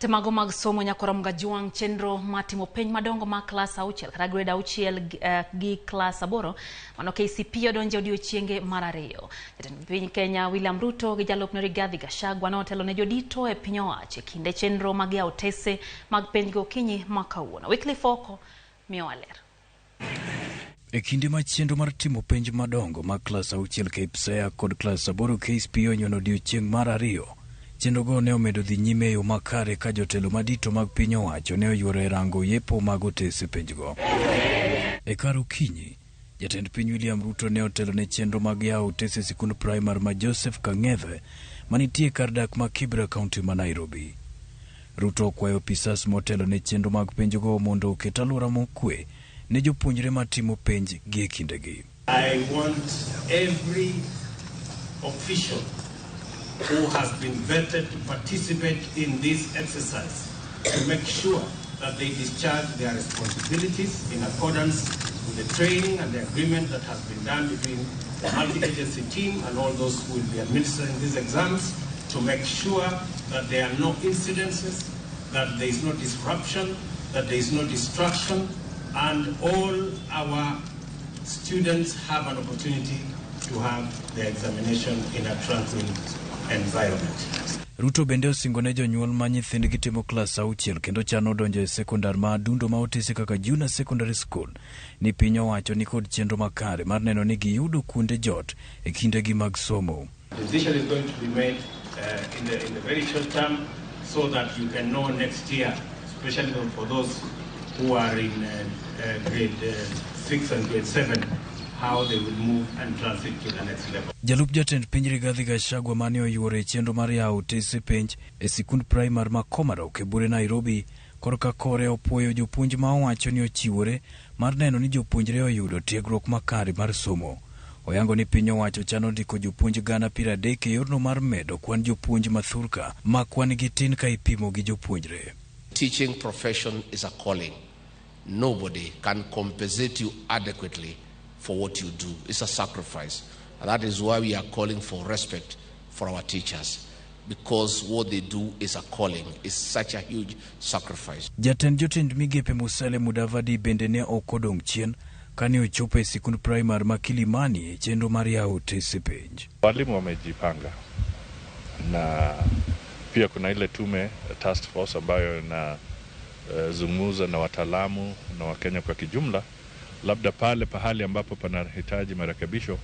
Mago mag somo nyakora Mgajwang' chenro mar timo penj madongo mag klas auchiel kata grade auchiel gi klas aboro mano KCPE odonjo e odiochienge mar ariyo. Jatend piny Kenya William Ruto gi jalupne Rigathi Gachagua notelo ne jodito e piny owacho e kinde chenro mag yawo otese mag penj gokinyi ma kawuono. Wycliffe Oko miyowa ler. E kinde ma chenro mar timo penj madongo mag klas auchiel KPSEA kod klas aboro KCPE onyono odiochieng' mar ariyo, chenrogo ne omedo dhi nyime e yo makare ka jotelo madito mag piny owacho ne oyuoro e rango yepo mag otese penjgo. E kar okinyi, jatend piny William Ruto ne otelo ne chenro mag yawo otese e sikund praimar ma Joseph Kang'ethe manitie kar dak ma Kibra, kaunti ma Nairobi. Ruto okwayo apisas motelo ne chenro mag penjgo mondo oket alwora mokwe ne jopuonjre matimo penj gi e kindegi. I want every official who has been vetted to participate in this exercise to make sure that they discharge their responsibilities in accordance with the training and the agreement that has been done between the multi-agency team and all those who will be administering these exams, to make sure that there are no incidences, that there is no disruption, that there is no distraction, and all our students have an opportunity to have their examination in a tranquil environment. Ruto bende osingo ne jonyuol ma nyithindgi timo klas auchiel kendo chano donjo e sekondar ma Adundo ma otisi kaka Junior Secondary School ni piny owacho ni kod chenro makare mar neno ni giyudo kuonde jot e kindegi mag somo. Decision is going to be made in the very short term so that you can know next year, especially for those who are in grade 6 and grade 7, how they will move and transit to the next level. Jalup jatend piny Rigathi Gachagua mane oyuoro e chenro mar yawo otese penj e sikund praimar ma Komarok e bure Nairobi korka kore opuoyo jopuonj ma owacho ni ochiwore mar neno ni jopuonjre oyudo tiegruok makare mar somo. Oyango ni piny owacho chano ndiko jopuonj 30,000 e yorno mar medo kwan jopuonj ma thurka ma kwan gi tin ka ipimo gi jopuonjre. Teaching profession is a calling. Nobody can compensate you adequately for what you do. It's a sacrifice. And that is why we are calling for respect for our teachers, because what they do is a calling. It's such a huge sacrifice. Jatend jotend migepe Musalia Mudavadi bende ne ok odong' chien kane ochopo e sikund praimar ma Kilimani e chenro mar yawo otese penj. Walimu wamejipanga na pia kuna ile tume, task force, ambayo inazungumza na wataalamu na Wakenya kwa kijumla. Labda pale pahali ambapo panahitaji marekebisho,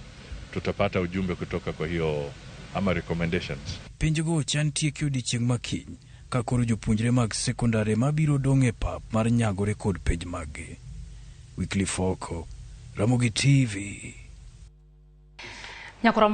tutapata ujumbe kutoka kwa hiyo ama recommendations. Penjgo ochan tieki odiechieng' ma kiny ka koro jopuonjre mag sekondar ema biro dong' e pap mar nyagore kod penj maggi. Wycliffe Oko, Ramogi TV. Nyakora.